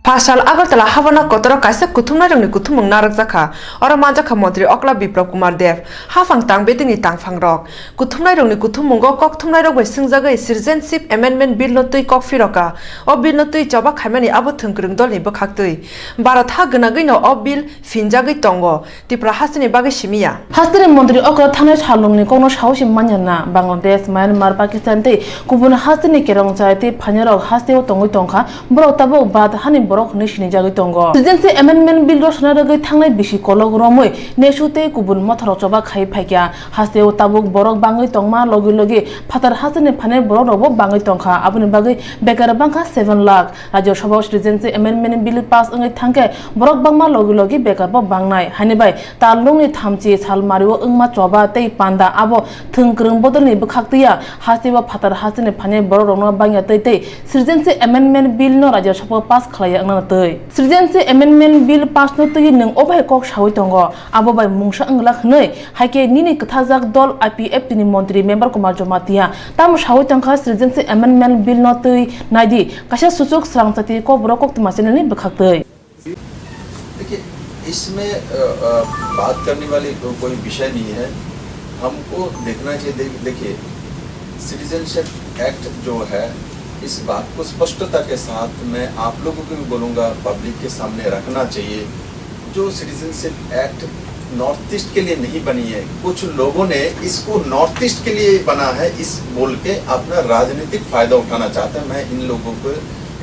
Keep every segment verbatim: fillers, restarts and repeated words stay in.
Pashal Agartala habana kotoro kaisa kuthumnairokni kuthumung narwkjakha. Oro manjakha Montri Okla Biplab Kumar Deb, haphang tang bedekni tangphangrok. Kuthumnairokni kuthumungo kokthumnairok bai swngjagwi Citizenship Amendment Bill no twi kok phiroka. O bill no twi choba khaimani abo thwngkwrwng dolni bwkhaktwi. Bharat ha gwnagwino o bill phinjagwi tongo. Tripura hasteni bagwi simiya. Hasteni montri okra thangnai salnungni kokno saosi manya na. Bangladesh, Myanmar, Pakistan tei kubun hasteni kerong chai tei phainairok hasteo tongwi tongkha, borok tabuk Bharat hani borok hwnwi sinijagwi tongo. Citizenship Amendment Bill rwsana rwgwi thangnai bisi kolok romwi nesu tei kubun motharok choba khai phaikha. Hasteo tabuk borok bangwi tongma logi logi phatar hasteni phainai borok rokbo bangwi tongkha, aboni bagwi bekar bangkha seven lakh. Rajya Sabha o Citizenship Amendment Bill pass wngwi thangkhe borok bangma logi logi bekar bo bangnai. Haini bai talnungni thamchi salmario wngma choba tei panda abo thwngkwrwng bodolni bwkhaktwiya hasteo phatar hasteni phainai borok rokno bangya tei tei Citizenship Amendment Bill no Rajya Sabha o pass khlaiya wngna twi. Citizenship Amendment Bill pass no twi nwng obo hai kok sawi tongo, abo bai mungsa wngla hwnwi. Hai khe nini kwthajak dol I P F T ni montri member Kumar Jamatia tamo sawi tongkha Citizenship Amendment Bill no twi naidi kaisa suchuk srangchati Kokborok koktwma channel ni bwkhaktwi. देखिए, इसमें, अ, अ, बात करने वाली को-, कोई विषय नहीं है। हमको देखना चाहिए, देख-, देखिए, सिटीजनशिप एक्ट जो है, इस बात को स्पष्टता के साथ मैं आप लोगों को भी बोलूँगा, पब्लिक के सामने रखना चाहिए। जो सिटीजनशिप एक्ट नॉर्थ ईस्ट के लिए नहीं बनी है, कुछ लोगों ने इसको नॉर्थ ईस्ट के लिए बना है, इस बोल के अपना राजनीतिक फायदा उठाना चाहते हैं। मैं इन लोगों को,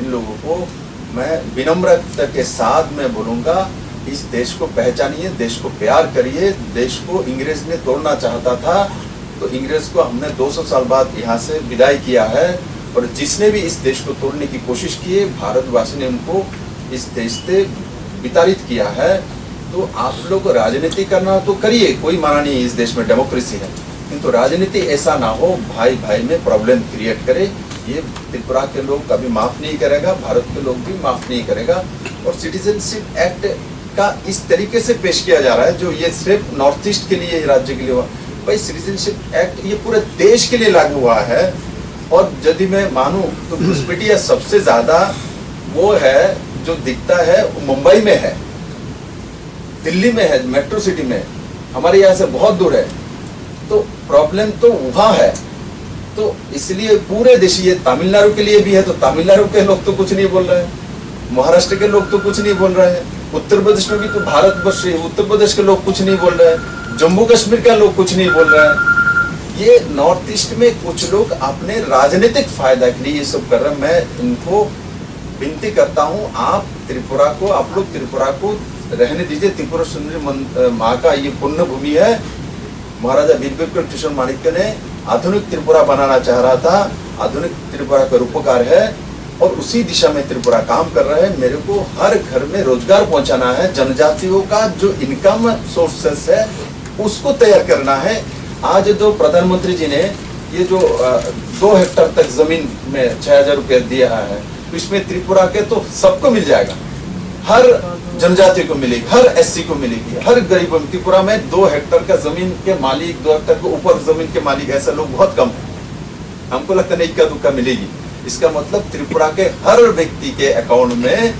इन लोगों को मैं विनम्रता के साथ मैं बोलूँगा, इस देश को पहचानिए, देश को प्यार करिए। देश को इंग्रेज ने तोड़ना चाहता था, तो इंग्रेज को हमने दो सौ साल बाद यहाँ से विदाई किया है, और जिसने भी इस देश को तोड़ने की कोशिश की है, भारतवासी ने उनको इस देश से विताड़ित किया है। तो आप लोग राजनीति करना तो करिए, कोई मना नहीं है, इस देश में डेमोक्रेसी है, किंतु राजनीति ऐसा ना हो भाई भाई में प्रॉब्लम क्रिएट करे। ये त्रिपुरा के लोग कभी माफ नहीं करेगा, भारत के लोग भी माफ नहीं करेगा। और सिटीजनशिप एक्ट का इस तरीके से पेश किया जा रहा है, जो ये सिर्फ नॉर्थ ईस्ट के लिए, राज्य के लिए हुआ। भाई, सिटीजनशिप एक्ट ये पूरे देश के लिए लागू हुआ है। और यदि मैं मानूं तो घुसपैठिया सबसे ज्यादा वो है जो दिखता है, वो मुंबई में है, दिल्ली में है, मेट्रो सिटी में, हमारे यहाँ से बहुत दूर है। तो प्रॉब्लम तो वहाँ है। तो इसलिए पूरे देश, ये तमिलनाडु के लिए भी है, तो तमिलनाडु के लोग तो कुछ नहीं बोल रहे हैं, महाराष्ट्र के लोग तो कुछ नहीं बोल रहे हैं, उत्तर प्रदेश में भी तो भारतवर्ष है, उत्तर प्रदेश के लोग कुछ नहीं बोल रहे हैं, जम्मू कश्मीर का लोग कुछ नहीं बोल रहे हैं। ये नॉर्थ ईस्ट में कुछ लोग अपने राजनीतिक फायदा के लिए ये सब कर रहे हैं। मैं इनको विनती करता हूँ, आप त्रिपुरा को, आप लोग त्रिपुरा को रहने दीजिए। त्रिपुरा सुंदरी मन-, अ, माँ का ये पुण्य भूमि है। महाराजा वीर विक्रम किशोर माणिक्य ने आधुनिक त्रिपुरा बनाना चाह रहा था, आधुनिक त्रिपुरा का रूपकार है और उसी दिशा में त्रिपुरा काम कर रहा है। मेरे को हर घर में रोजगार पहुंचाना है, जनजातियों का जो इनकम सोर्सेस है उसको तैयार करना है। आज जो प्रधानमंत्री जी ने ये जो, अ, दो हेक्टर तक जमीन में छह हज़ार रुपया दिया है, तो इसमें त्रिपुरा के तो सबको मिल जाएगा, हर जनजाति को मिलेगी, हर एससी को मिलेगी, हर गरीब। त्रिपुरा में दो हेक्टर का जमीन के मालिक, दो हेक्टर के ऊपर जमीन के मालिक ऐसे लोग बहुत कम हैं। हमको लगता नहीं इक्का दुक्का मिलेगी। इसका मतलब त्रिपुरा के हर व्यक्ति के अकाउंट में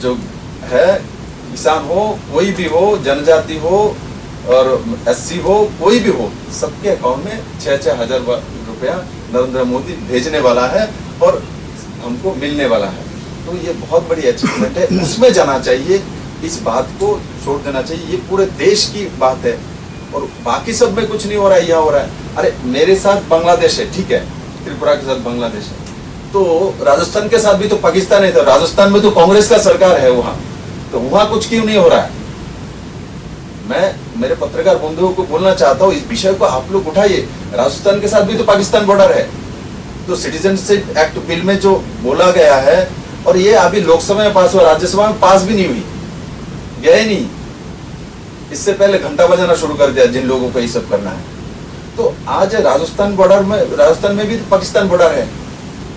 जो है, किसान हो, कोई भी हो, जनजाति हो और एससी हो, कोई भी हो, सबके अकाउंट में छः छः हज़ार वा-, रुपया नरेंद्र मोदी भेजने वाला है और हमको मिलने वाला है। तो ये बहुत बड़ी अचीवमेंट है, उसमें जाना चाहिए, इस बात को छोड़ देना चाहिए। ये पूरे देश की बात है और बाकी सब में कुछ नहीं हो रहा है, यहाँ हो रहा है। अरे, मेरे साथ बांग्लादेश है, ठीक है, त्रिपुरा के साथ बांग्लादेश है, तो राजस्थान के साथ भी तो पाकिस्तान है, तो राजस्थान में तो कांग्रेस का सरकार है वहाँ, तो वहाँ कुछ क्यों नहीं हो रहा है? मैं मेरे पत्रकार बंधुओं को बोलना चाहता हूँ, इस विषय को आप लोग उठाइए। राजस्थान के साथ भी तो पाकिस्तान बॉर्डर है, तो सिटीजनशिप एक्ट बिल में जो बोला गया है, और ये अभी लोकसभा में पास हुआ, राज्यसभा में पास भी नहीं हुई, गया ही नहीं। इससे पहले घंटा बजाना शुरू कर दिया जिन लोगों को ये सब करना है। तो आज राजस्थान बॉर्डर में, राजस्थान में भी पाकिस्तान बॉर्डर है,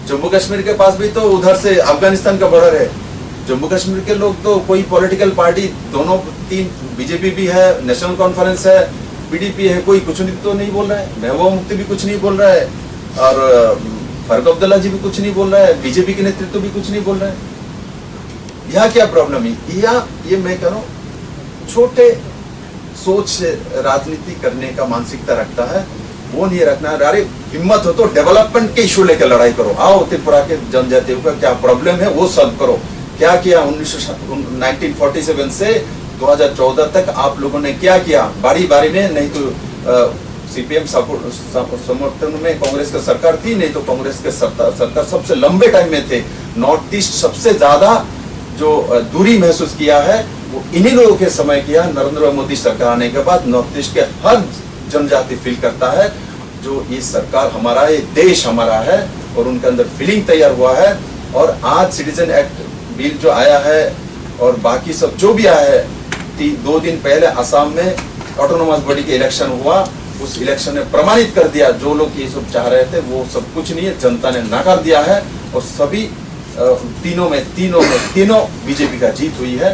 जम्मू कश्मीर के पास भी तो उधर से अफगानिस्तान का बॉर्डर है। जम्मू कश्मीर के लोग तो कोई पॉलिटिकल पार्टी, दोनों तीन, बीजेपी भी है, नेशनल कॉन्फ्रेंस है, पीडीपी है, कोई कुछ नहीं, तो नहीं बोल रहा है। महबूबा मुफ्ती भी कुछ नहीं बोल रहा है और, अम, फारूक अब्दुल्ला जी भी कुछ नहीं बोल रहा है, बीजेपी के नेतृत्व भी कुछ नहीं बोल रहा है। यहाँ क्या प्रॉब्लम है? यहाँ ये मैं कह रहा हूँ, छोटे सोच से राजनीति करने का मानसिकता रखता है, वो नहीं रखना है। अरे, हिम्मत हो तो डेवलपमेंट के इशू लेकर लड़ाई करो। आओ, त्रिपुरा के जनजातियों का क्या प्रॉब्लम है, वो सॉल्व करो। क्या किया उन्नीस सौ, नाइनटीन फ़ोर्टी सेवन से दो हज़ार चौदह तक आप लोगों ने क्या किया? बारी बारी में नहीं तो, अ, सीपीएम सपोर्ट, सम-, समर्थन में कांग्रेस का सरकार थी, नहीं तो कांग्रेस के सत्ता, सरकार सबसे लंबे टाइम में थे। नॉर्थ ईस्ट सबसे ज्यादा जो, अ, दूरी महसूस किया है, वो इन्हीं लोगों के समय किया। नरेंद्र मोदी सरकार आने के बाद नॉर्थ ईस्ट के हर जनजाति फील करता है जो ये सरकार हमारा, ये देश हमारा है, और उनके अंदर फीलिंग तैयार हुआ है। और आज सिटीजन एक्ट बिल जो आया है और बाकी सब जो भी आया है, ती-, दो दिन पहले असम में ऑटोनोमस बॉडी के इलेक्शन हुआ, उस इलेक्शन ने प्रमाणित कर दिया, जो लोग ये सब चाह रहे थे वो सब कुछ नहीं है, जनता ने नकार दिया है। और सभी, अ, तीनों में, तीनों में, तीनों बीजेपी का जीत हुई है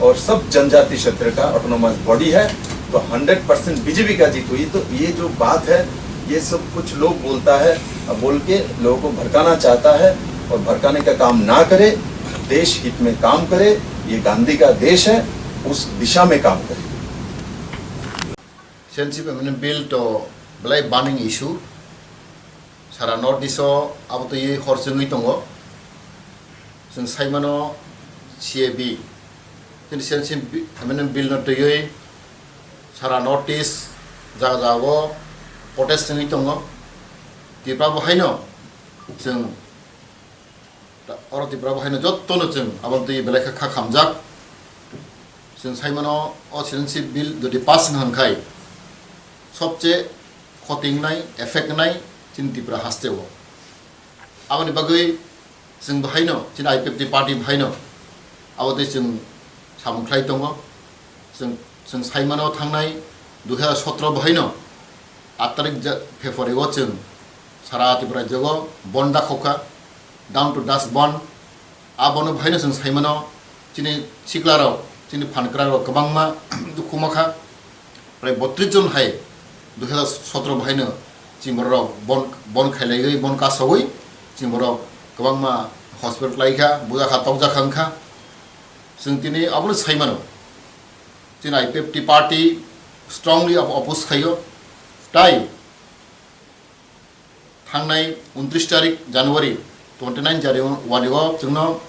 और सब जनजाति क्षेत्र का ऑटोनोमस बॉडी है, तो हंड्रेड परसेंट बीजेपी का जीत हुई। तो ये जो बात है, ये सब कुछ लोग बोलता है, बोल के लोगों को भड़काना चाहता है, और भड़काने का काम ना करे, देश हित में काम करे। ये गांधी का देश है, उस दिशा में काम करे। Citizenship Amendment Bill to belai burning issue. Sara North East o abo twi hor chwngwi tongo. Chwng saimano C A B, chini Citizenship Bi-, Amendment Bill no twiwi sara North East jaga jaga o protest wngwi tongo. Tipra bo haino chwng Ta-, oro Tripura bo haino jotto no chwng aboni twi belai kha, kha khamjak. Chwng sai mano, o citizenship bill jodi pass wng kha khai, sobche khoti wngnai, effect wngnai chini Tripura haste o. Aboni bagwi chwng bo haino, chini I P F T party bo haino abo twi chwng samung khlai tongo. Chwng, chwng sai mano, thangnai dui hazar sotro bo haino aat tarik ja-, February o chwng sara Tripura rajyo o bon da khokha, down to dust bon. A bono bo haino chwng sai mano, chini sikla rok, chini phan kwrak rok kwbangma dukhu ma kha. Prai botris jon hai dui hazar sotro bo haino chini borok rok bon, bon khailaiwi, bon kasawi chini borok kwbangma hospital khlai kha, buja kha, tokjak kha wng kha. Chwng tini abono sai mano. Chini I P F T party strongly op-, oppose khaio. Tai thangnai untris tarik January, twenty nine January o chwngno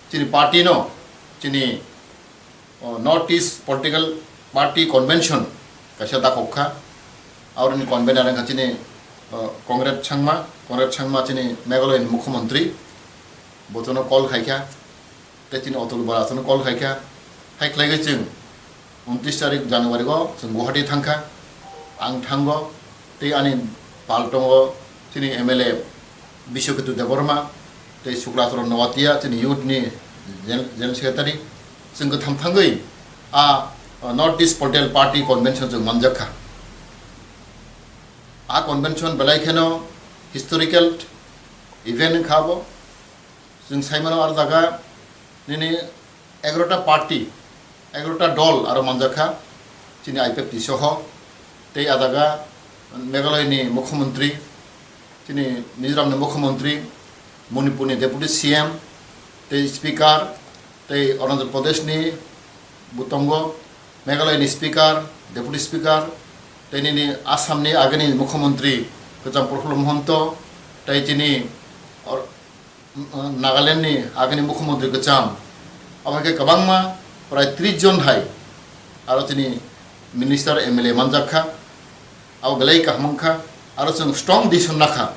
chini party no, chini, o, North East Political Party Convention kaisa dakhok kha. Auroni convener wngkha chini, o, Conrad Sangma, Conrad Sangma chini Meghalaya ni Mukhyamantri, bo chwngno call khai kha. Tei chini Atul Bora chwngno call khai kha. Hai khlaiwi chwng untris tarik January o chwng Guwahati thang kha. Ang thango, tei ani pal tongo chini M L A Biswaketu Debbarma, tei Sukla Charan Noatia, chini youth ni gen-, general secretary. Chwng kwtham thangwi a, a, North East Political Party Convention chwng manjak kha. A convention belai kheno historical event wngkha abo. Chwng sai mano, ah jaga nini egarota party, egarota dol aro manjak kha, chini I P F T soho, tei ah jaga Meghalaya ni Mukhyamantri, chini Mizoram ni Mukhyamantri, Manipur ni Deputy C M, tei Speaker, tei Arunachal Pradesh ni bo tongo, Meghalaya ni Speaker, Deputy Speaker, tei nini Assam ni agini Mukhyamantri kwcham Prafulla Mahanta, tei chini or-, Nagaland ni agini Mukhyamantri kwcham, abo hai khe kwbangma prai tris jon hai aro chini minister, M L A manjak kha, abo belai kaham wng kha, aro chwng strong decision na kha,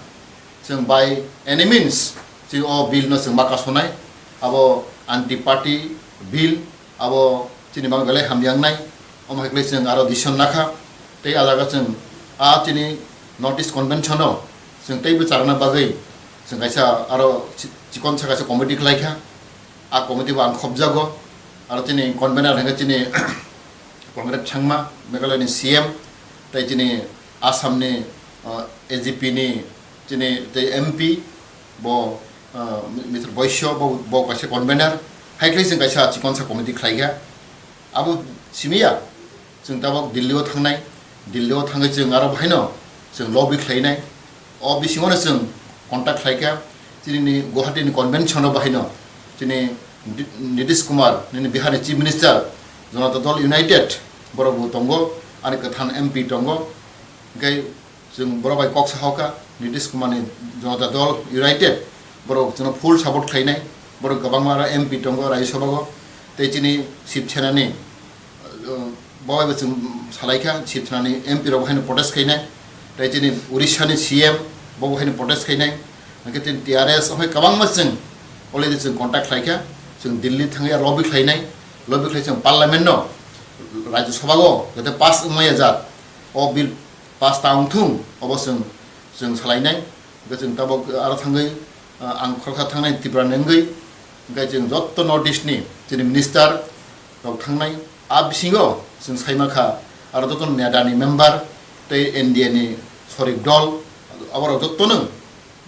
chwng by any means chwng o bill no chwng ma kasonai, abo anti party bill, abo chini bagwi belai hamya wngnai, omo hai khlai chwng aro decision na kha. Tei ah jaga chwng a chini North East Convention o chwng teibo charwna bagwi chwng kaisa aro chi-, chikon sa kaisa committee khlai kha. A committee bo ang khobjago. Aro chini convener hwnkhe chini Conrad Sangma, Meghalaya ni C M, tei chini Assam ni, uh, A G P ni chini tei M P, bo, ah, Mister Boisyo, bo, bo kaisa convener, hai khlai chwng kaisa chikonsa committee khlai kha. Abo simi ya, chwng tabok Delhi o thangnai, Delhi o thangwi chwng aro bahaino chwng lobby khlainai. O bisingo no chwng contact khlai kha, chini ni Guwahati ni convention o bahaino chini Di-, Nitish Kumar, nini Bihar ni Chief Minister, Janata Dal United, borok bo tongo, ani kwthang M P tongo, hwnkhe chwng borok bai kok sahokha, Nitish Kumar ni Janata Dal United, borok chwngno full support khlainai, borok kwbangma aro M P tongo Rajya Sabha o, tei chini Shiv Sena ni, uh, bo bai bo chwng salaikha, Shiv Sena ni M P rok bo haino protest khainai, tei chini Orissa ni C M bo bo haino protest khainai, hwnkhe chini T R S hai kwbangma chwng already chwng contact khlaikha, chwng Delhi thangya lobby khlainai, lobby khlai chwng Parliament no, Rajya Sabha o jate pass wngmaya jat, o bill pass ta wngthung, obo chwng, chwng salainai, hwnkhe chwng tabok aro thangwi, uh, ang khoroksa thangnai Tripura ni wngwi, hwnkhe chwng jotto North East ni chini minister rok thangnai, a bisingo chwng saimankha aro jotto neta ni member tei N D A ni sorik dol, aborok jottono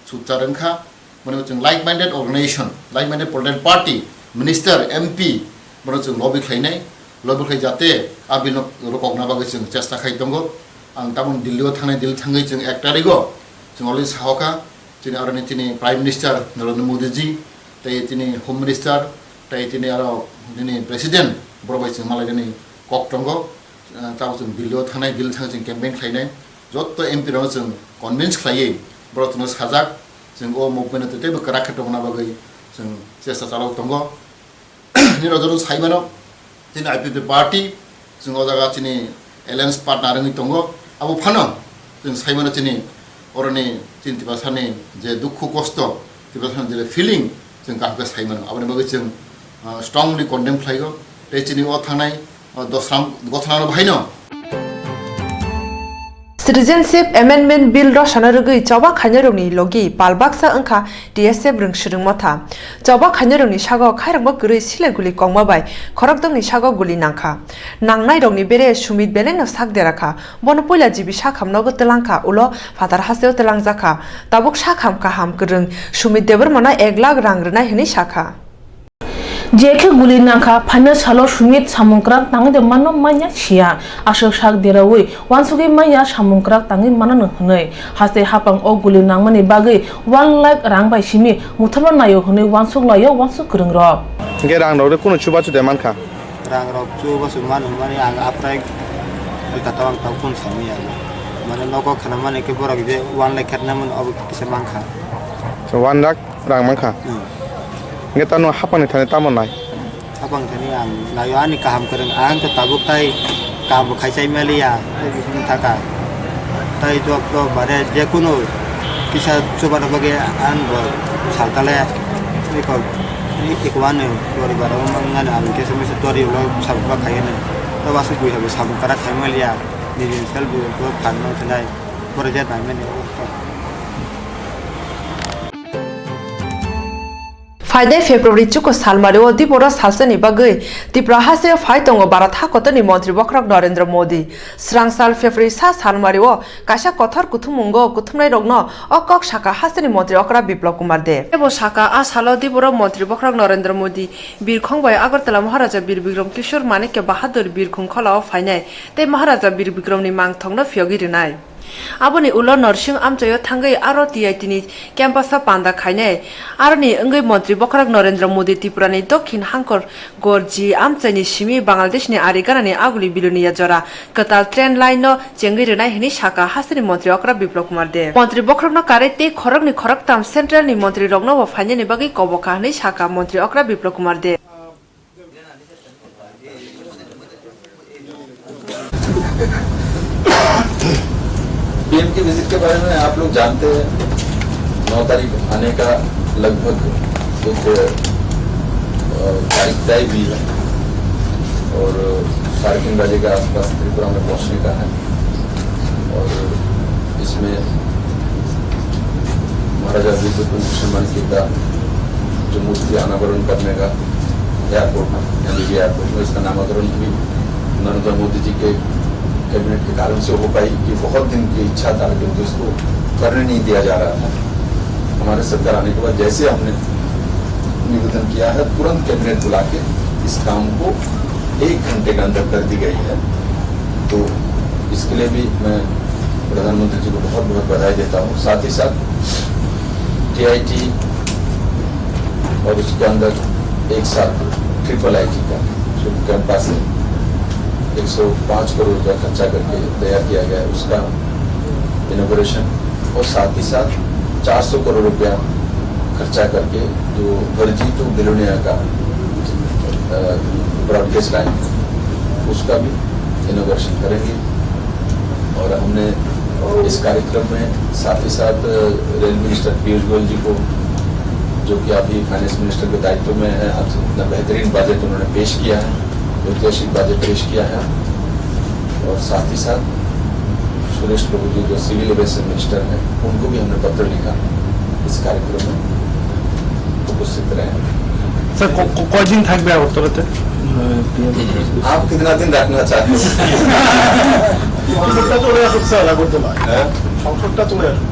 suchar wngkha, mane chwng like minded organization, like minded political party, minister, M P, bono chwng lobby khlainai, lobby khlai jate a bill no rokokna bagwi chwng chesta khai tongo. Ang tabuk Delhi o thangnai, Delhi thangwi chwng ek tarikh o chwng already sahokha, chini aroni chini Prime Minister Narendra Modi ji, tei chini Home Minister, tei chini aro nini President, borok bai chwng malainani kok tongo. Ah, tabuk chwng Delhi o thangnai, Delhi thangwi chwng campaign khlainai, jotto M P rokno chwng convince khlaiwi borok chwngno sajak, chwng o movement no teibo kwrak khe tongna bagwi chwng chesta chalok tongo. Nini rok joto sai mano, chini I P F T party, chwng o jaga chini alliance partner wngwi tongo. Abo phano chwng sai mano chini oroni chini Tiprasani je dukhu kosto, Tiprasani je feeling, chwng kaham khe sai mano. Aboni bagwi chwng, ah, strongly condemn khlaio. Tei chini o thangnai, ah, dosram, gothanano bahaino. Citizenship Amendment Bill rwsano rwgwi choba khainairokni logi pal baksa wngkha T S F rwng swrwng motha. Choba khainairokni sago khairokma kwrwi silai guli kongma bai khorokdokni sago guli nangkha. Nangnairokni bere Sumit belengno sak derakha. Bono puila G B sakhamnogo twlangkha, ulo phatar hasteo twlangjakha. Tabuk sakham kaham kwrwng Sumit Debbarmano ek lakh rang rwnai hwnwi sakha. Je khe guli nangkha, phaina salo Sumit samung kwrak tangwi de mano manya siya. Aswk sak deraui uansugwi manya samung kwrak tangwi manano hwnwi. Haste hapang o guli nangmani bagwi one lakh rang bai simi mutharma naio hwnwi uansuk laio uansuk kwrwngrok. Hwnkhe rang rok de kunu chubachu de mankha? Rang rok chubachu mano hwnmani ang aprai elta tabang tabuk kunu samwi ya. Mane nogo khna mani khe borok je one lakh khetna mano obo kisa mankha. So one lakh rang mankha? Hmm. Hwnkhe tamo hapangni thani tamo nai? Hapang thani ang naio ani kaham kwrwng, ang khe tabuk tai kaham bo khai chai maliya, wngkha kha. Tai job to bare je kunu kisa chubana bagwi ang bo saltale eko, eko ano poribar o mangani ang kisa misa tori ulo sabuk ba khai ano. To aswk bui hai bo sabuk kwrak khai maliya, nini self bo phan no khlai, boro je nai mani. Phainai February chuko salmario Diboro salsani bagwi Tripura hasteo phai tongo Bharat hakotorni Montri Bokhorok Narendra Modi. Srang sal February sa salmario kaisa kothor kuthumungo kuthumnairokno o kok sakha hasteni Montri okra Biplab Kumar Deb. Teibo sakha, a salo Diboro Montri Bokhorok Narendra Modi birkhong bai Agartala Maharaja Bir Bikram Kishore Manikya Bahadur birkhong kholao phainai tei Maharaja Bir Bikramni mangthokno phiyogwi rwnai. Aboni ulo Norsing amchaio thangwi aro T I T ni campus o panda khainai. Aroni wngwi Montri Bokhorok Narendra Modi Tripurani Dokhin Hangkor Gorji amchaini simi Bangladeshni ari ganani aguli Bilonia jora kwtal train line no chengwi rwnai hwnwi sakha hasteni Montri okra Biplab Kumar Deb. Montri Bokhorokno karwi tei khoroknwi khoroktham central ni montri rokno bo phainani bagwi kobokha hwnwi sakha Montri okra Biplab Kumar Deb. PM की विजिट के बारे में आप लोग जानते हैं, नौ तारीख आने का लगभग एक, अ, तारीख तय भी है और साढ़े तीन बजे के आसपास त्रिपुरा में पहुंचने का है। और इसमें महाराजा वीर विक्रम किशोर माणिक्य का जो मूर्ति अनावरण करने का एयरपोर्ट में, एमबीबी एयरपोर्ट में, इसका नामकरण भी नरेंद्र मोदी जी के कैबिनेट के कारण से हो पाई, कि बहुत दिन की इच्छा था, लेकिन उसको करने नहीं दिया जा रहा था। हमारे सरकार आने के बाद जैसे हमने निवेदन किया है, तुरंत कैबिनेट बुला के इस काम को एक घंटे के अंदर कर दी गई है। तो इसके लिए भी मैं प्रधानमंत्री जी को बहुत बहुत बधाई देता हूँ। साथ ही साथ टीआईटी और उसके अंदर एक साथ ट्रिपल आईटी का जो कैंपस है, एक सौ पाँच करोड़ रुपया खर्चा करके तैयार किया गया है, उसका इनॉगरेशन, और साथ ही साथ चार सौ करोड़ रुपया खर्चा करके जो वर्जी टू बिलोनिया का, अ, ब्रॉडगेज लाइन, उसका भी इनॉगरेशन करेंगे। और हमने इस कार्यक्रम में साथ ही साथ रेल मिनिस्टर पीयूष गोयल जी को, जो कि अभी फाइनेंस मिनिस्टर के दायित्व में है, आज इतना बेहतरीन बजट उन्होंने पेश किया है, ऐतिहासिक बजट पेश किया है। और साथ ही साथ सुरेश प्रभु जी, जो सिविल एविएशन मिनिस्टर हैं, उनको भी हमने पत्र लिखा, इस कार्यक्रम में उपस्थित रहे। স্যার, ক-, ক-, কয়দিন থাকবে আগরতলাতে? आप कितना दिन रखना चाहते हो? সংসদটা চলে আসুক স্যার, আগরতলা। হ্যাঁ? সংসদটা চলে আসুক।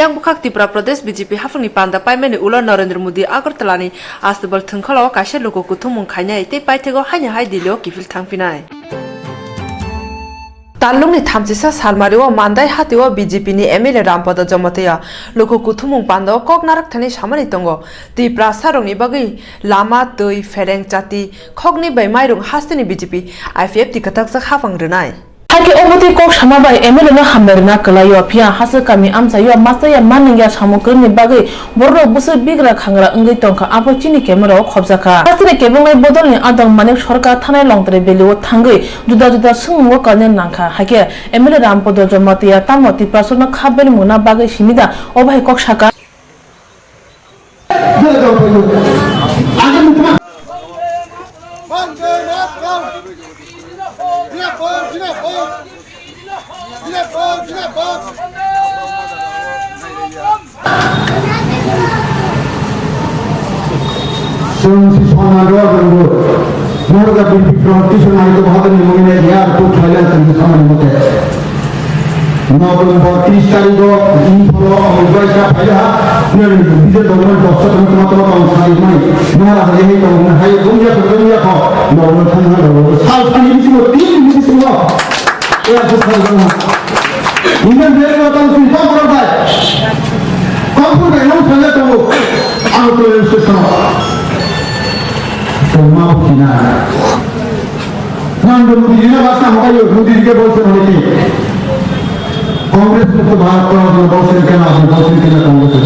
Yang bwkhak Tripura Pradesh B J P haphangni panda paimani ulo Narendra Modi Agartalani Astabal thwngkhwlao kaisa luku kuthumung khainai tei paithakgo haino hai Delhi-o kiphil thangphinai. Talukni thamchisa salmario Mandai hatio B J P ni M L A Rampada Jamatia luku kuthumung pandao kok narwkthani samani tongo. Tiprasarokni bagwi lama, twi, phereng, chati, khokni bai mairung hasteni B J P I P F T kwtakjak haphang rwnai. Hakhe omo twi kok sama bai M L A no hambai rwna kwlaio, phiya hasteni kami amchaio machaya manwngya samung kwrwngni bagwi bororok bwswk bigra khangra wngwi tongkha, abo chini camera o khobjakha. Hasteni kebengwi bodolni adong Manik Sarkar thanai Longtrai Valley o thangwi juda juda swngmungo kalina nangkha. Hakhe M L A Rampada Jamatia tamo Tiprasarokno kha belmungna bagwi simi da, obo hai kok sakha. Chwng si sonna rw rwngo. Norok da bini bikrong tisa nai to bhadani mungni ya to thailand tang samani mote. November tris tarikh o imphalo omo bai sa phai ha. Nang bije dogman doksa tong tong tong tong sai mai. Nara hai hai tong hai bung ya ko bung ya ko. November thang ha do sal thani bisi mo tin bisi mo. Ya ko sal do. Indian Railway tang si tong tong bai. Tong tong bai nang thang ya tong. Ang to yang se sa. Semua pina. Nang Modi ji na basta hokayo, Modi ji ke bolse mane ki? Congress মুক্ত ভারত করার জন্য বলছেন কেন আপনি? বলছেন কেন কংগ্রেস?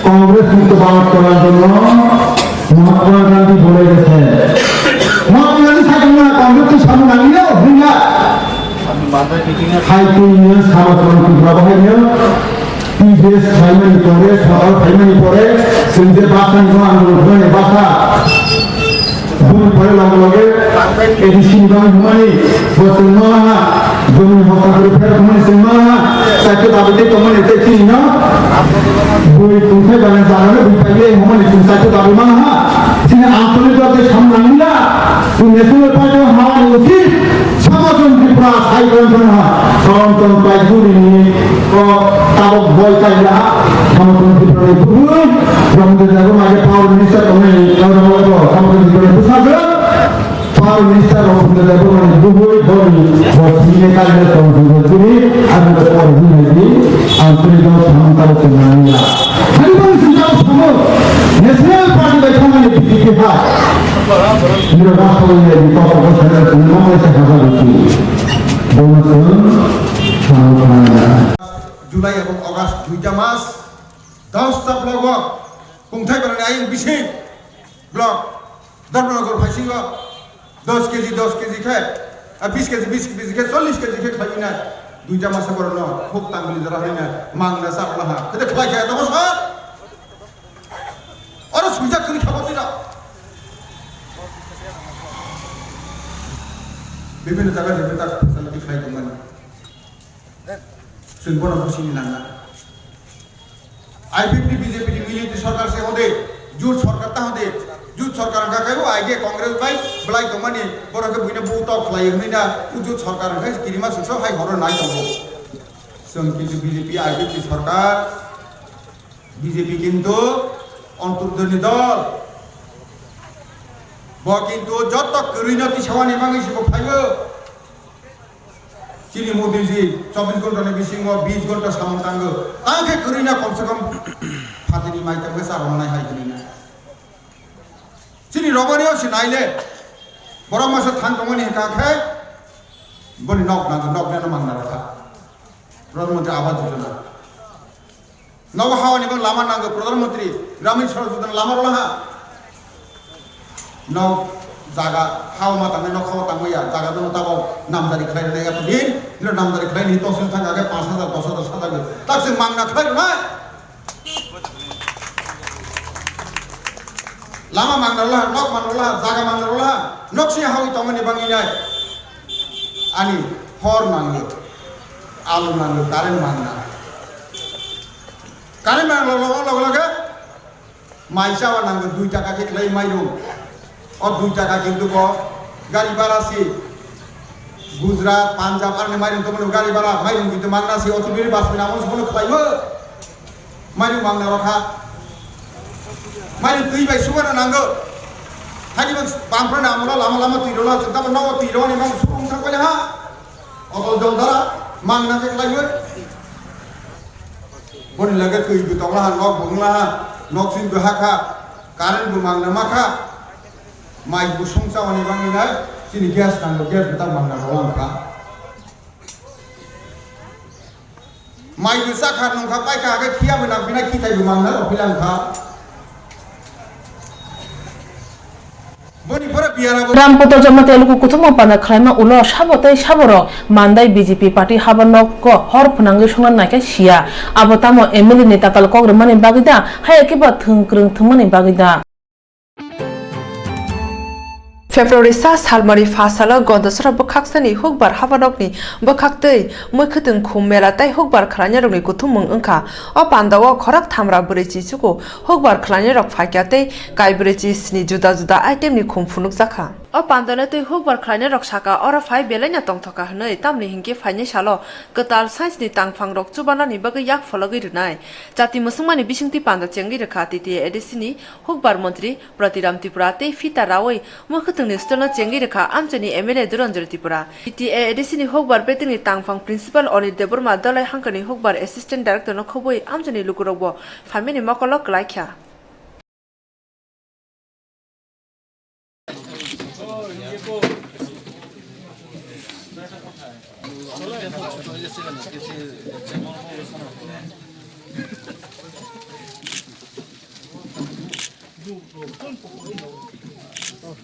কংগ্রেস মুক্ত ভারত করার জন্য মহাত্মা গান্ধী বলে গেছেন। মহাত্মা গান্ধী থাকলে না কংগ্রেস তো সামনে আনিও, Bhuiyan. Hai twi nw sama tong twi bwrabo hai nw T J S phaimani pore, sorkar phaimani pore, chwng je bwsani no andolon khlai bwsa. Boni pore loge loge A D C ni bagwi hwnmani, bo chwng ma ha, jomini hosta kwrwi pher hwnmani chwng ma ha, chaito dabi tei tongmani tei chini no bui tongthai bana jagano bui paile hwnmani chwng chaito dabi ma ha. Chini antolik dol tei samung nangya, chwng National Party o hawani uchi, Samajwadi Tripura sai kailaha, Sanatan Paiguri ni o tabok boi kaila, Samajwadi Tripura ni bwrwi, Ramdev Debbarma age Power Minister tongnai, Ramdev Debbarma Samajwadi Tripura ni bwsajwk, Power Minister Ramdev Debbarma ni bwrwi boni bo sini kaila Samajwadi Tripura ni, ang bo Power Minister ni, ang tini bo samung tabok tongnai ya. Ani boni sini tabok samung, National Party bai thangmani B J P hai. Nira ba khawai ya, ni kok kok saya tini mo mai sa kha ba ruchi. Bono chwng samung khlai ya. July ebong August duita mas, dosta blogo kungthai barani ayang bising blok, Dharmanagar phaisingo dos K G, dos K G khe, ah, bis K G, bis K G khe, chollis K G khe khlaiwi nai. Duita masa borokno khuk tangli jora hai nai, mangna chak laha. Kete khlai khe tamo sa? Oro swijak kwrwi kha bo twi rok. Bibhinno jaga je beta facility khlai tongmani. Chwng bono bwsini nangna. I P F T B J P ni military sarkar se hode, jut sarkar ta hode, jut sarkar wngkha khe bo aige Congress bai belai tongmani, borok khe buino bu tok khlai hwnwi na, jut sarkar wngkha kirima suksa hai horo nai tongo. Chwng kintu B J P, I P F T sarkar, B J P kintu ontordoni dol. Bo kintu joto kwrwino tisawani bagwi se bo phaibo. Chini Modi ji chobbish ghonta ni bisingo bish ghonta samung tango. Tang khe kwrwino kom se kom phatini mai tangwi charwmani hai kwrwino. Robani o si naile, borok masa thang tongmani hwnkha khe, boni nok nang, nok nang mang narwkha. Pradhan Mantri Awas Yojana. Nogo hawani bo lama nango, Pradhan Mantri Gramin Sadak Yojana lama rwlaha. Nok jaga hao ma tangwi, nok hao tangwi ya, jaga no tabok namjari khlai rwnai ya din, dino namjari khlai ni tosil thang age panch hajar, dos hajar, sat hajar. Tak se mangna khlai rwnai. Lama mangna rwlaha, nok mangna rwlaha, jaga mangna rwlaha, nok si hawi tongmani bangwi nai. Ani hor nango, alu nango, current mangna. Current mangna logo logo logo. Mai chawa nango dui taka khe khlai mairung. O dui taka kintu bo gari bhara si Gujarat, Punjab arni mairung tongmani gari bhara, mairung kintu mangna si o tubiri bas mina mon sukono khlaibo. Mairung mangna rokha. Mairung twi bai sugana nango. Hani bang bangphra na amora lama lama twi rola, tabo nogo twi roni mang sukung thang pai ha. Oto jol dara mangna khe khlaibo. Boni lage twi bo tonglaha, nok bo wnglaha, nok sing bo hakha, current bo mangna makha, mai bo songcha oni bangwi nai, chini gas nango, gas bo tak mangna rwlang kha. Mai bo chakha nungkha paikha, hake khiya bo nang phinai, khithai bo mangna rw philang kha. Boni pore biyara bo Ram Putor Jamatia luku kuthumma panda khwlaima ulo sabo tei saborok Mandai B J P party haba nogo hor phwnangwi songna naikha siya. Abo tamo M L A ni tatal kok rwmani bagwi da, hai khe ba thwng kwrwng thwngmani bagwi da. February sa salmani pha salo Gondasora bwkhaksani hukbar habanokni bwkhaktwi, mwkhwtwng khum mela tei hukbar khwlainarokni kuthumung wngkha. O pandao khorok thamra bwrwi chichugo hukbar khwlainairok phaikha tei kaibrwi chi sni juda juda itemni khum phunukjakha. O pandano twi hukbar khwlainairok saka, oro phai belaino tongthokha hwnwi, tamni hinkhe phainai salo kwtal science ni tangphangrok chubanani bagwi yak phologwi rwnai. Jati mwswngmani bisingtwi panda chengwi rwkha T T A A D C ni hukbar montri Pratiram Tripura tei phita raui mwkhwtwngni stolno chengwi rwkha amchaini M L A Duranjay Tripura. T T A A D C ni hukbar betingni tangphang Principal Onil Debbarma, Dhalai Hangkani hukbar Assistant Director no khobwi amchaini lukurokbo phaimani mokolo kwlaikha.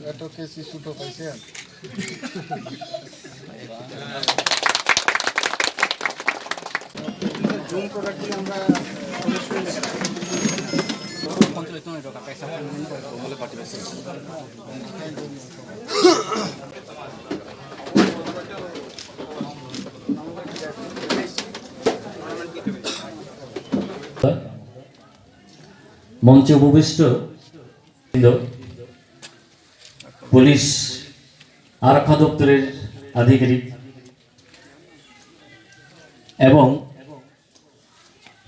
এত কেসি ছোট পাইছেন? জুম প্রোডাক্টগুলো আমরা অবশ্যই মঞ্চে উপবিষ্ট পুলিশ আরক্ষা দপ্তরের আধিকারিক এবং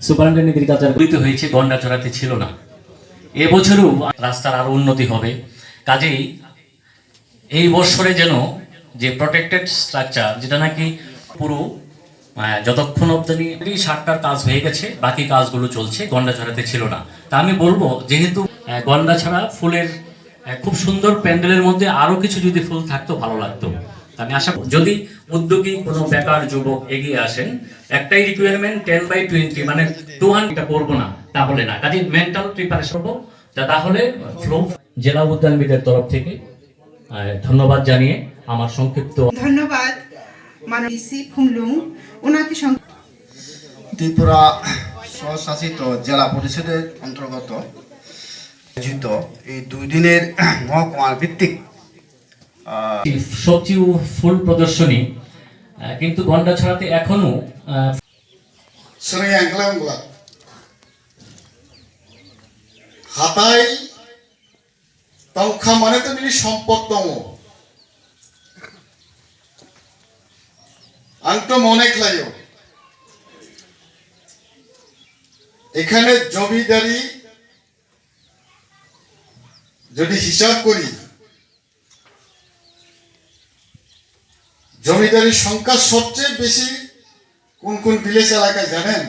সুপারিনটেন্ডেন্ট এগ্রিকালচার গঠিত হয়েছে, গন্ডাছড়াতে ছিল না। এবছরও রাস্তার আরও উন্নতি হবে। কাজেই এই বৎসরে যেন যে প্রোটেক্টেড স্ট্রাকচার, যেটা নাকি পুরো, আহ, যতক্ষণ অবধি সাতটার কাজ হয়ে গেছে, বাকি কাজগুলো চলছে, গন্ডাছড়াতে ছিল না। তা আমি বলবো, যেহেতু, আহ, গন্ডাছড়া ফুলের, আহ, খুব সুন্দর প্যান্ডেলের মধ্যে আরও কিছু যদি ফুল থাকতো ভালো লাগতো। তা আমি আশা করি যদি উদ্যোগী কোনো বেকার যুবক এগিয়ে আসেন, একটাই রিকোয়ারমেন্ট, টেন বাই টোয়েন্টি, মানে টু হান্ড্রেড, এটা করবো না, তাহলে না। কাজে মেন্টাল প্রিপারেশন হবো, তা তাহলে ফ্লো। জেলা উদ্যানবিদের তরফ থেকে, আহ, ধন্যবাদ জানিয়ে আমার সংক্ষিপ্ত ধন্যবাদ, মাননীয় ডিসি খুমলুং, ওনাকে সং- ত্রিপুরা স্বশাসিত জেলা পরিষদের অন্তর্গত আয়োজিত এই দুই দিনের মহকুমা ভিত্তিক, আহ, সবচেয়ে ফুল প্রদর্শনী, আহ, কিন্তু গন্ডাছড়াতে এখনো, আহ, Sreng yang kelang belak. Hatai tongkha mane to nini sompot tongo. Ang to mone khlaio. এখানে জমিদারি যদি হিসাব করি, জমিদারি সংখ্যা সবচেয়ে বেশি কোন কোন ভিলেজ এলাকায় জানেন?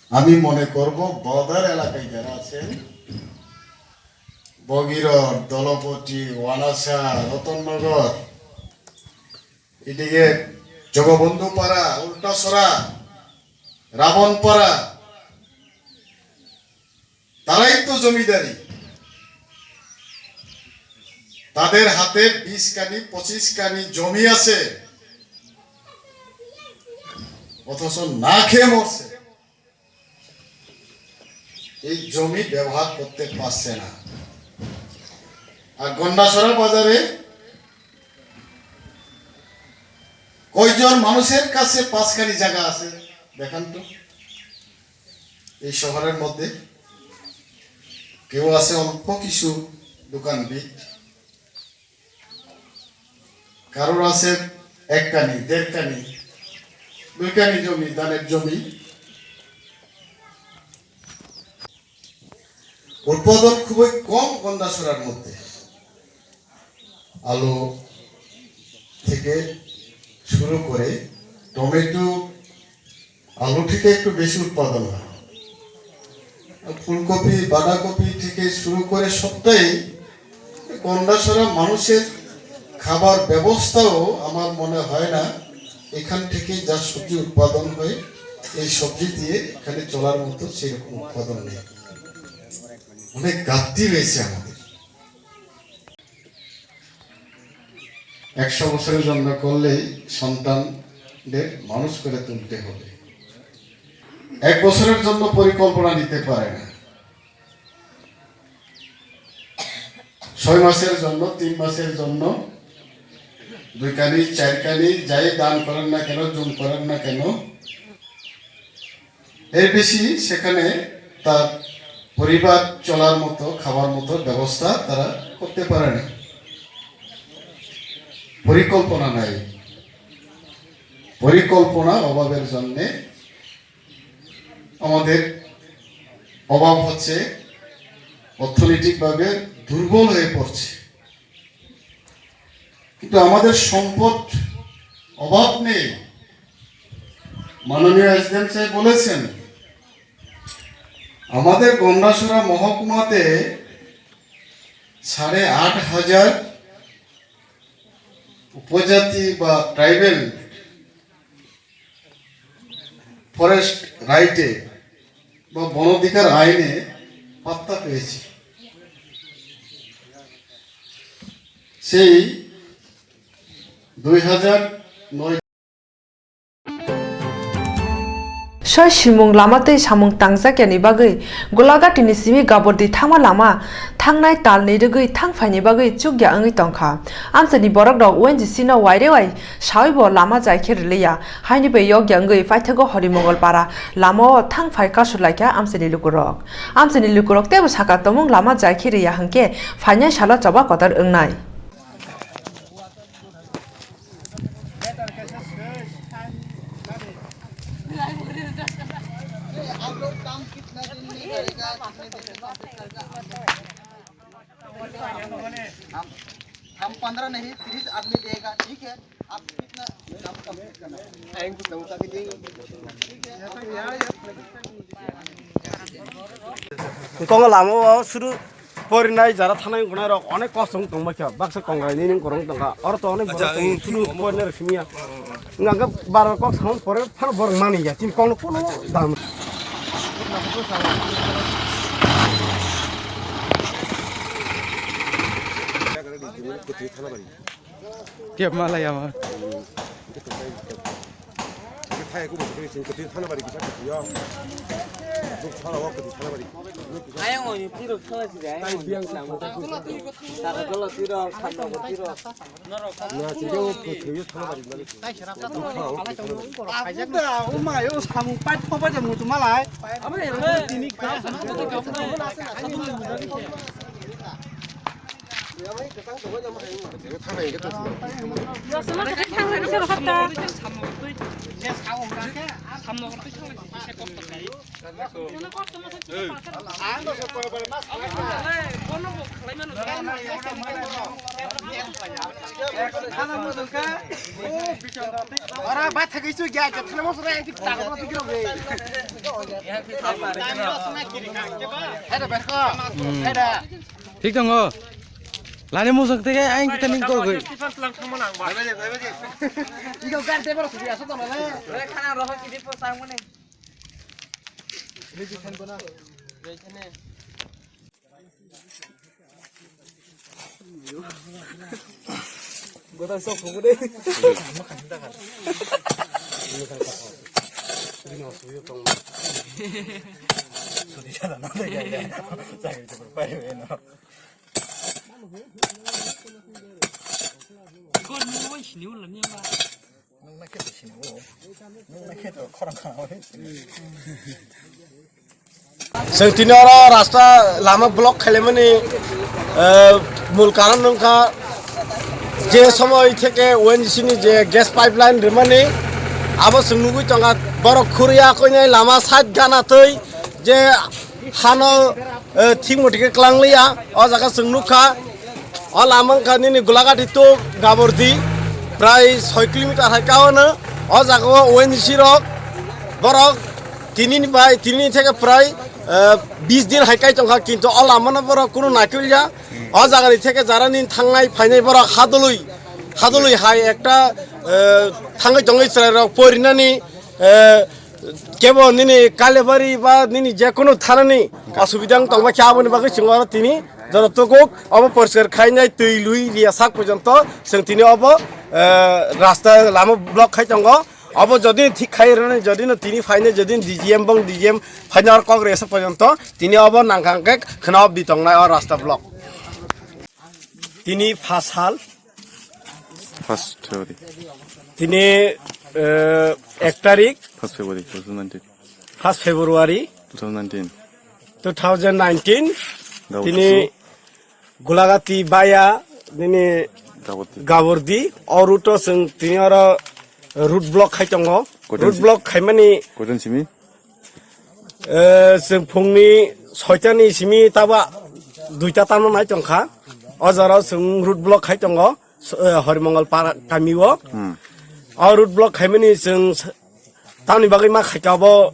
আমি মনে করব বর্ডার এলাকায় যারা আছেন, ভগীরথ, দলপতি, ওয়ানাসা, রতননগর, এদিকে জগবন্ধুপাড়া, উল্টাছড়া, রাবণপাড়া, তারাই তো জমিদারি। তাদের হাতে বিশ কানি, পঁচিশ কানি জমি আছে, অথচ না খেয়ে মরছে। এই জমি ব্যবহার করতে পারছে না। আর গন্ডাছড়া বাজারে কয়জন মানুষের কাছে পাঁচখানি জায়গা আছে? দেখান তো। এই শহরের মধ্যে কেউ আছে অল্প কিছু দোকান ভিত, কারোর আছে এক কানি, দেড় কানি, দুই কানি জমি, ধানের জমি। উৎপাদন খুবই কম গন্ডাছড়ার মধ্যে। আলু থেকে শুরু করে টমেটো, আলু থেকে একটু বেশি উৎপাদন হয়। ফুলকপি, বাঁধাকপি থেকে শুরু করে সবটাই গন্ডাছড়া মানুষের খাবার ব্যবস্থাও আমার মনে হয় না এখান থেকে যা সবজি উৎপাদন হয়, এই সবজি দিয়ে এখানে চলার মতো সেরকম উৎপাদন নেই। অনেক ঘাটতি রয়েছে আমাদের। একশো বছরের জন্য করলেই সন্তানদের মানুষ করে তুলতে হবে। এক বছরের জন্য পরিকল্পনা নিতে পারে না। ছয় মাসের জন্য, তিন মাসের জন্য, দুই কানি, চার কানি, যাই দান করেন না কেন, জুম করেন না কেন, এর বেশি সেখানে তার পরিবার চলার মতো, খাবার মতো ব্যবস্থা তারা করতে পারে না। পরিকল্পনা নাই। পরিকল্পনা অভাবের জন্যে আমাদের অভাব হচ্ছে, অর্থনৈতিকভাবে দুর্বল হয়ে পড়ছে। কিন্তু আমাদের সম্পদ অভাব নেই। মাননীয় এসডিএম সাহেব বলেছেন, আমাদের গন্ডাছড়া মহকুমাতে সাড়ে আট হাজার উপজাতি বা ট্রাইবেল ফরেস্ট রাইটে বা বন অধিকার আইনে পাত্তা পেয়েছে। সেই দুই হাজার নয়। Soi simung lama tei samung tangjak yani bagwi Golaghatini simi Gabordi thangma lama thangnai talni rwgwi thang phaini bagwi chukya wngwi tongkha. Amchaini borokrok O N G C no waire wai sawibo lama jai khe rwliya. Haini bai yokya wngwi paithago Horimongol para lamao thang phai kasulaikha amchaini lukurok. Amchaini lukurok teibo saka tongmung lama jai khe rwya hwnkhe phainai salo choba kotor wngnai. हम, हम पंद्रह नहीं, तीस आदमी देगा, ठीक है? आप कितना दाम कम करना है? Kongo lama o suru porinai jara thanai gunai rok onek kosto wng tongbai kha, baksa kongrai nini korong tongkha, oro to onek borok tongo, suru porinai rok simi ya. Wngkha khe baro kok samani pore phano borok mani ya, chini kokno kono dam. Kep malai ama. Ayang oni tiro khala si dai. Tara dolo tiro, sanda tiro. Ora ba thagi su gya, thana mo sura yang tik tak mo tik ro be. Hada berko. Hada. Thik tongo. Lani musuk tege aing kita ning kok goi. Chwng tini oro rasta lama block khailaimani, eh, mul karon wngkha je somoi theke O N G C ni je gas pipeline rimani abo chwng nugui tonga, borok khuriya koinai lama side gana twi je hano, eh, thik motike klangliya o jaga chwng nukha. O lama wngkha nini Gulagati to Gabordi, prai soi kilometer hai ka ono. O jaga o O N G C rok, borok tini ni bai, tini ni theke prai, eh, bis din hai kai tongkha, kintu o lama no borok kunu naikolya. O jaga ni theke jara ni thangnai phainai borok hadului, hadului hai ekta, eh, thangwi tongwi chwrai rok porinani, eh, Kebo nini Kalibari ba nini je kunu thanani asubida wng tongba khe aboni bagwi chwng oro tini joto tukuk obo poriskar khainai twi lui riya sak porjonto chwng tini obo, eh, rasta lama block khai tongo. Obo jodi thik khai rwnani jodi no tini phainai jodi D G M bong D G M phainai oro kok resa porjonto tini obo nangkha hwnkhe khwna obdi tongnai o rasta block. Tini phasal First February. Tini, eh, ek tarik. First February two thousand nineteen. First February Two thousand nineteen. Two thousand nineteen. Gabor Tini Kusu. Gulagati baya, nini Gabor Kusu. Gabordi, o route o chwng tini oro road block khai tongo. Koiton Road si- block khaimani Koiton simi? Eh, chwng phungni soitani simi taba duita tamo nai tongkha. O jora chwng road block khai tongo, s-, eh, Horimongol para kami o. Hmm. O road block khaimani chwng s-, tamni bagwi ma khaikha obo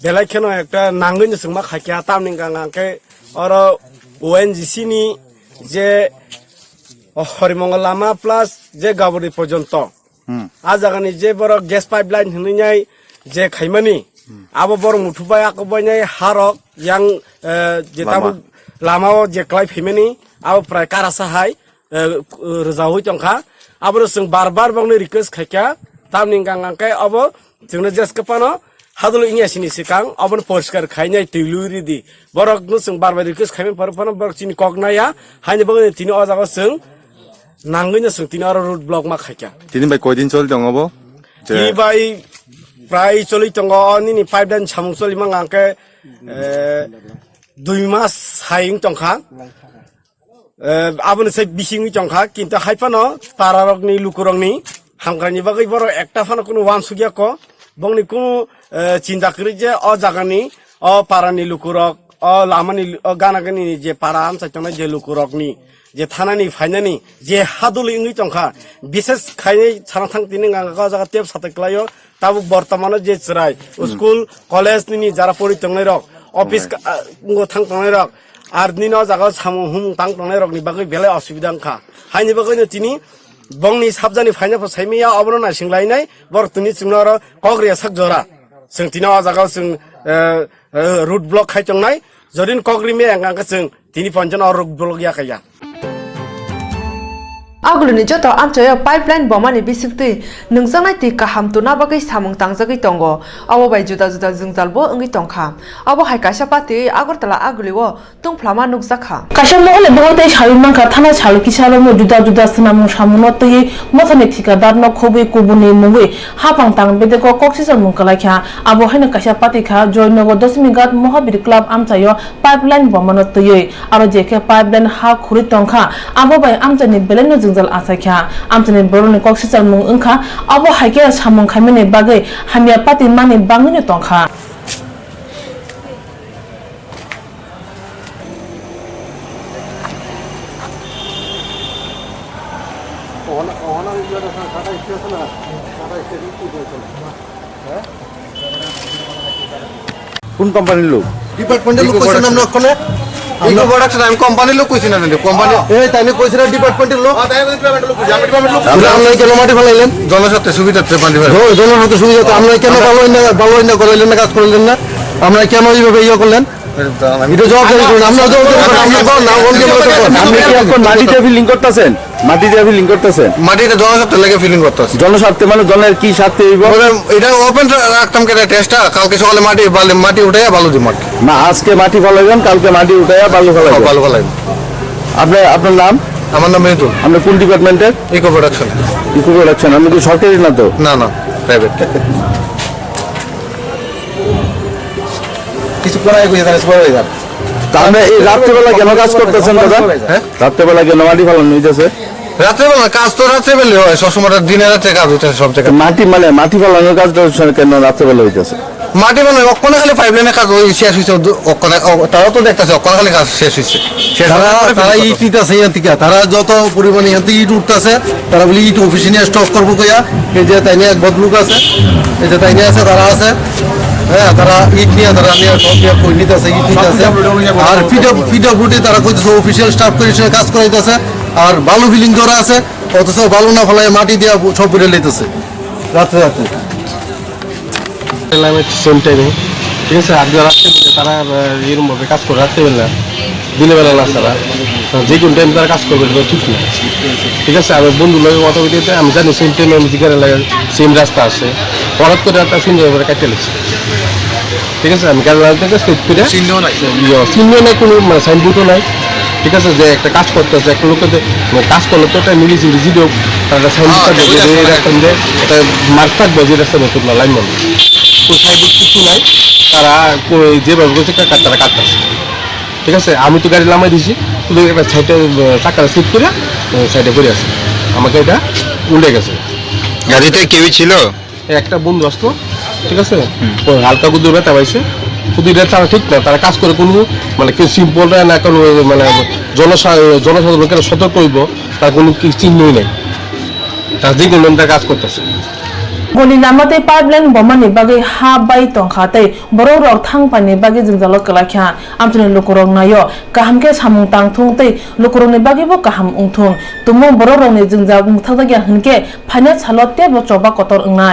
belai kheno ekta nangwi no chwng ma khaikha, tamni hwnka hwnkhe oro O N G C ni je Horimongol lama plus je Gabori porjonto. Hmm. A jagani je borok gas pipeline hinwi nai je khaimani, Hmm. abo borok muthubai ako bainai harok yang, eh, je Lama. tabuk lamao je klai phaimani, abo prai karasa hai, eh, rwjaui tongkha. Abono chwng bar bar bokni request khaikha, tamni hwnka hwnkhe abo chwngno jeske phano hadwlwi wngya sini swkang, obono poriskar khainai twi lui ridi. Borokno chwng bar bar request khaimani pore phano borok chini kok naiya, haini bagwi tini o jaga chwng nangwi no chwng tini oro road block ma khaikha. Tini bai koi din choli tongo bo? Je Tini bai prai choli tongo, o nini pipeline samung choli manga hwnkhe, eh, dui mas hai wng tongkha. Eh, aboni se bisingwi tongkha, kintu hai phano para rokni, luku rokni hamkraini bagwi borok ekta phano kunu uansukya kho. Bongni kunu, eh, chinta kwrwi je o jagani, o parani lukurok, o lamani, o gana gani je para amchai tongnai je lukurokni, je thanani phainani, je hadwlwi wngwi tongkha, bises khainai sana thang tini hwnka hwnkhe o jaga tep satai kwlaio, tabuk bortomano je chwrai, Hmm. school, college nini jara pori tongnai rok, office Omo. ka-, ah, ngo thang tongnai rok, ar nini o jaga o samung humung tang tongnai rokni bagwi belai osubida wngkha. Haini bagwino tini bongni sabjani phaina pho saimaya obono naising lainai, borok tini chwngno oro kok rwya sak jora. Chwng tini o jaga o chwng, eh, eh, road block khai tongnai. Jodin kok rimaya hwnka hwnkhe chwng tini ponjano o road block ya kaiya. Agulini joto amchaio pipeline bomani bisingtwi nungjaknai twi kaham tuna bagwi samung tangjagwi tongo. Abo bai juda juda jwngjal bo wngwi tongkha. Abo hai kaisa pati Agartala Agulio tungphlama nukjakha. Kaisa mohole bohor tei sawi mankha, thana salo kisa romwi juda juda swnamung samungno twiwi mothani thikadar no khobwi kubuni mungwi hapang tang bedeko kok sijakmung kwlaikha. Abo haino kaisa pati kha Joynagar Dasmighat Mohabir Club amchaio pipeline bomano twiwi. Aro je khe pipeline ha khurwi tongkha, abo bai amchaini belaino jwngjal achaikha. Amchaini borokni kok sijakmung wngkha, abo hai khe samung khaimani bagwi hamya pati mani bangwino tongkha. কোন কোম্পানির লোক? ডিপার্টমেন্টের লোক কইছে নাম না ওখানে? Eco production আমি কোম্পানির লোক কইছি না, কোম্পানি। এই তাই আমি কইছি না, ডিপার্টমেন্টের লোক। হ্যাঁ, তাই আমি ডিপার্টমেন্টের লোক কইছি, আমি ডিপার্টমেন্টের লোক কইছি। আমরা, আমরা কেন মাটি ফালাইলেন? জনস্বার্থে সুবিধার্থে মাটি ফালাইলেন। জন-, জনস্বার্থে সুবিধার্থে আমরা কেন ভালো অইনা, ভালো অইনা করাইলেন না, কাজ করাইলেন না? আমরা কেন এইভাবে ইয়ে করলেন? এটা জবাবদারি করুন, আমরা জবাবদারি করুন, আমরা কোন না, কোন কেন করুন? আপনি কি এখন মাটিতে ফিলিং করতেছেন? মাটিতে ফিলিং করতেছেন? মাটিতে জনস্বার্থে লেগে ফিলিং করতেছে। জনস্বার্থে মানে জনের কি স্বার্থে হইব? ওরা এটা ওপেন রাখতাম কেন টেস্টটা? কালকে সকালে মাটি, বালি, মাটি উঠাইয়া বালু দিব মাটি। না, আজকে মাটি ফালাইবেন, কালকে মাটি উঠাইয়া বালু ফালাইবেন। বালু ফালাইবেন। আপনার, আপনার নাম? আমার নাম মৃদুল। আপনি কোন ডিপার্টমেন্টের? Eco production. Eco production. আপনি কি সরকারি না তো? না, না, প্রাইভেট। কিছুক্ষণ আগে কইয়া তাহলে সুপারভাইজার। তা আপনি এই রাত্রেবেলা কেন কাজ করতেছেন, দাদা? হ্যাঁ? রাত্রেবেলা কেন মাটি ফালানো হইতেছে? রাত্রেবেলা কাজ তো রাত্রেবেলা হয়, সবসময় দিনে রাত্রে কাজ হইতেছে সব জায়গায়। মাটি মানে মাটি ফালানোর কাজটা হচ্ছে কেন রাত্রেবেলা হইতেছে? মাটি মানে অক্ষণে খালি পাইপ লাইনের কাজ ওই শেষ হইছে, দু-, অক্ষণে, অ, তারা তো দেখতেছে অক্ষণে খালি কাজ শেষ হইছে। শেষ তারা, হওয়ার পরে তারা ফিনিশ ইট করতে নিতেছে ইয়ান থেকে, তারা যত পরিমাণে ইয়ান থেকে ইট উঠতেছে, তারা বলে ইট অফিসে নিয়ে স্টক করবো কইয়া। এই যে তাই নিয়ে এক ভদ্রলোক আছে, এই যে তাই নিয়ে আছে, তারা আছে, হ্যাঁ, তারা ইট নিয়ে, তারা নিয়ে সব নিয়ে কই নিতেছে, ইট নিতেছে। আর পিডব্লিউ, পিডব্লিউডি তারা কইতেছে অফিসিয়াল স্টাফ করে এসে কাজ করাইতেছে, আর বালু ফিলিং করা আছে, অথচ বালু না ফেলায় মাটি দিয়ে সব পুড়ে লইতেছে রাত্রে রাত্রে। লাইমে সেম টাইমে, ঠিক আছে? আর যারা আছে, তারা, আহ, এরকম ভাবে কাজ করে রাখতে পারে না, দিনের বেলা না ছাড়া। তো যে কোনো টাইম তারা কাজ করবে, এটা ঠিক না, ঠিক আছে? আমি বন্ধুর লগে কথা বলতে বলতে আমি জানি সেম টাইমে আমি যেখানে লাগে সেম রাস্তা আছে, হঠাৎ করে একটা সুন্দর করে কাটতে লাগছে, ঠিক আছে? আমি গাড়ি লাগাতে স্ট্রেট করে চিহ্ন নাই। ইয়ে, চিহ্ন নাই, কোনো, মানে, সাইনবোর্ডও নাই। ঠিক আছে, যে একটা কাজ করতেছে, একটা লোকে তো, মানে, কাজ করলে তো একটা মিলি জুলি যদি হোক, তার একটা সাইনবোর্ড হ্যাঁ, থাকবে, ওই যে রাস্তা এই রাস্তার মধ্যে একটা মার্ক থাকবে, যে রাস্তার মধ্যে তোমরা লাইন মারবে। তো সাইনবোর্ড কিছু নাই, তারা কই যেভাবে করছে, কা-, তারা কাটতেছে। ঠিক আছে, আমি তো গাড়ি লামাই দিছি, শুধু একটা সাইডে, আহ, চাকাটা স্লিপ করে, আহ, সাইডে পড়ে আছে, আমাকে এটা উল্টে গেছে। গাড়িতে কেউ ছিল? একটা বন্ধু আসলো, ঠিক আছে? হুম। ওই হালকা কুদুর ব্যথা পাইছে। কিন্তু এটা তারা ঠিক না, তারা কাজ করে কোনো, মানে, কেউ সিম্পল না, না কোনো, মানে, জনসা-, জনসাধারণ কেন সতর্ক হইব, তার কোনো কি চিহ্নই নাই। তারা যে কোনো তারা কাজ করতেছে। Goni lama tei pipeline bomani bagwi ha bai tongkha tei borok rok thang paini bagwi jwngjalo kwlai kha. Amchaini lukurok naio kaham khe samung tang thung tei lukurokni bagwibo kaham wng thung. Tumung borok rokni jwngjal mwthakjakya hwnkhe phainai salo teibo choba kotor wngnai.